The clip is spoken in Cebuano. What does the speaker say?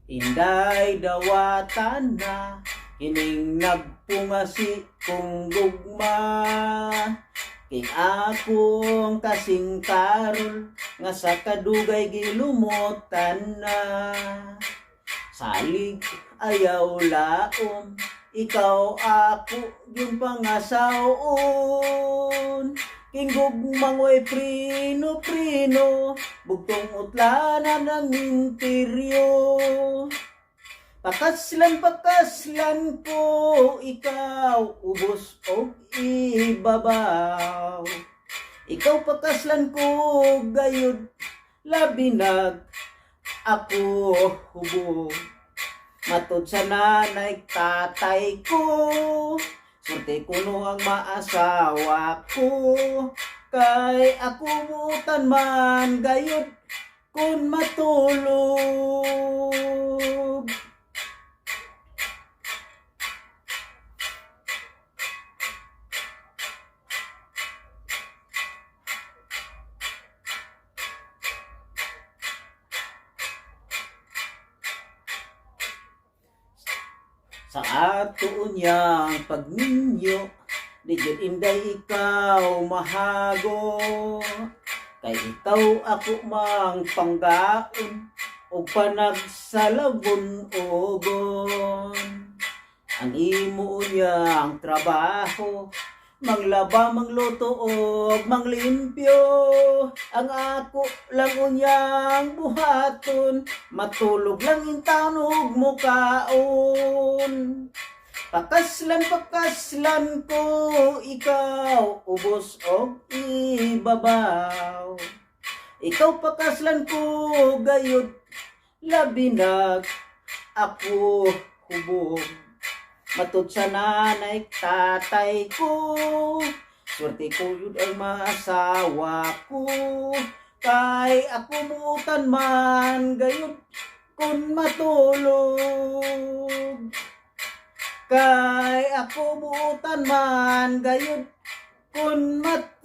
Inday, dawatan na kining nagpungasi kong gugma. King akong kasing karol nga sa kadugay gilumutan na. Salig ayaw laom, ikaw ako yung pangasaon. King gugmang way prino-prino, bugtong utlanan ng interior. Pakaslan, pakaslan ko ikaw, ubos og ibabaw. Ikaw pakaslan ko gayud, labi nag ako hubog. Matod sa nanay tatay ko, swerte kuno ang maasawa ko. Kay ako buutan man gayud kun matulog. Sa ato niyang pagminyo, di jud inday ikaw mahago. Kay ikaw ako mang panggaon og panagsalabon ogon. Ang imo niyang trabaho, manglaba, mangluto og manglimpyo. Ang ako lang unyang buhaton, matulog lang intawon ug mukaon. Pakaslan, pakaslan ko ikaw, ubos og ibabaw. Ikaw pakaslan ko gayud, labi nag ako hubog. Matod sa nanay tatay ko, swerte ko yun ang maasawa ko. Kay ako buutan man gayud kun matulog. Kay ako buutan man gayud kun matulog.